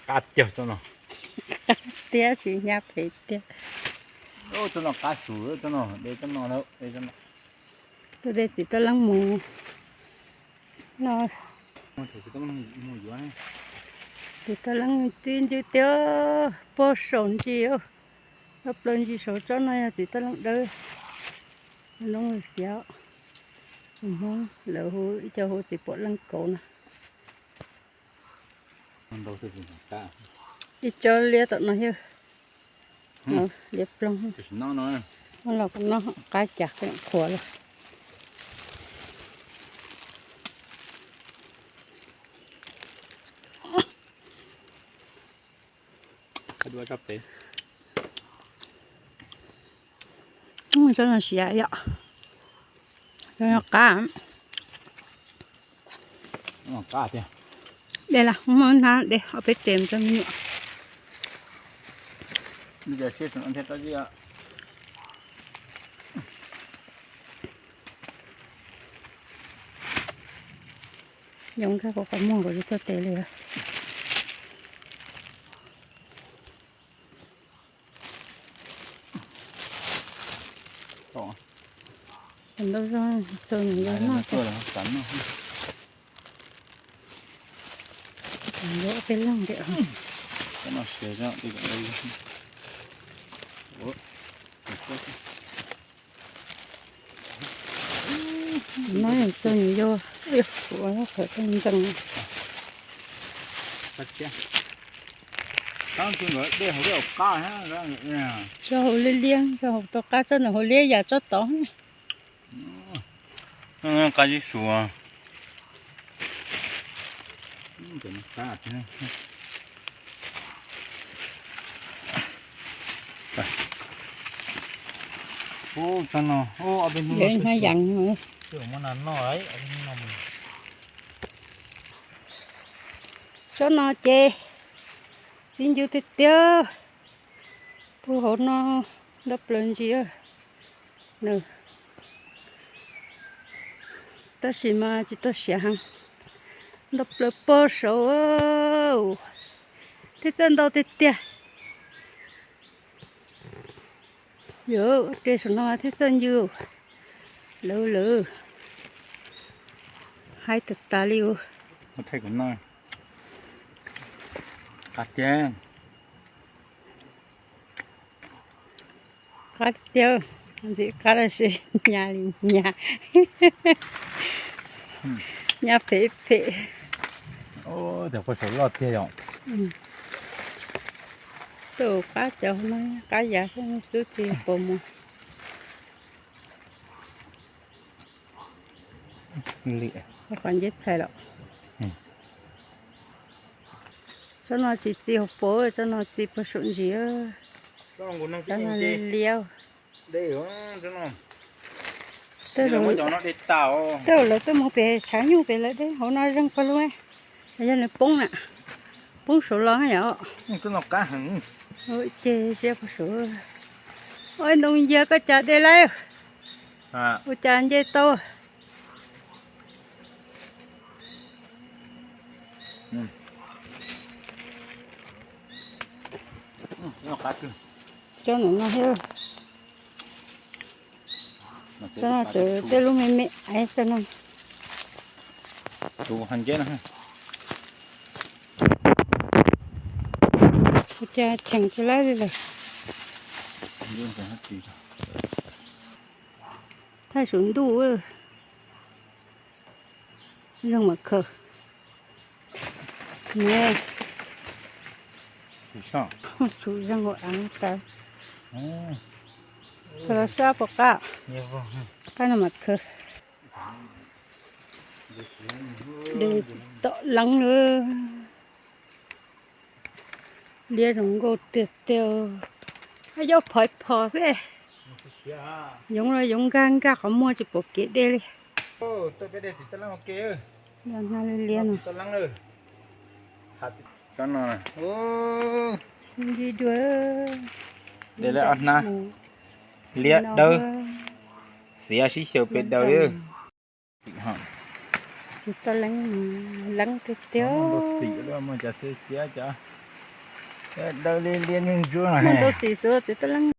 Qab tiag tsob no. Qab tiag, tsis hnyav phem tiag. Tsob no qab xus, tsob no de tsob no, de tsob no. Tus de txiv tuaj leej mus no. Txiv tuaj leej txi ntsis tiag, puag saum ntsis, tau plaws ntsis saum tsob no yog txiv tuaj leej dawb. Noob xiav, Hmoob lawv hu, ib co hu txiv puam leej kauv na. Ib co liab tom no yog liab ploog. Los kuv noj qab cas qhuav lawm. Tsob no siav yom. Tsob no qab. De las, muaj hnab de ob peb tes tso me nyuam. Yoov kag kuv qhov muag kuv tsis tuaj tes li. Ntau zog txog nws yuav noj. Yuav peb leeg tiag. No txog nws yuav, kuv qhov tau ntsees. Tso hauv liab liab, tso hauv tau qab tsob ntawm hauv liab yam tsob tod. Qab zib su. Hnab yas. Tsob no ces txiv ncw tiag tiag. Puag hauv no ntau plaws ntsis. Tab sis mas tsis tau siav heev, ntau plaws puag saud. Thiab txawj ntau tiag tiag. Yuav ua ke saum no thiab txawj ncw. Lawv lawv haib tas tas li. Qab tiag. Qab tiag, ntxim qab tab sis nyas li nyas, nyas phem phem. Cov puag saum loj tiag yom. Tuaj qab cov no, qab yas xwb tsis pom mus. Qhov nce txhais lawm. Tsob no tsis txi hauv paus, tsob no txi puag saum ntsis. Tsob no liab. Tej zaum lawv tuaj mus pem tshav nyuj pem lawv deb, hauv no zeeg pawg lug. Yog nws poob na, poob saud los yom. Ces siab puag saud. Ua ntoo yag koj cas de lawm, ua cas nce tau. Tsob ntawm no thiab. Tsob no tseem tej lub me me es tsob no. Ua cas cheem tsis laib li lawm. Thaij saum ntuj. Zeeg mam khaws. Tsum zeeg ua av tas. Khaws los sab puas qab? Qab no mam khaws. De tom leeb lawm. Liab zoo nkauj tiag tiag. Ab, yob phov phom xwb. Yoov los yoov nkag nkag qhov muag tsis pom kev de li. Liab no. Nti dua. De lawm ob hnab. Liab dawb, xiav sib xyaw pes daws li. Tsis tau leeb, leeb tiag tiag. Xiav cas xiav cas. Daw li liab ntsuab no. Muaj ntau xim xwb txiv tab leej.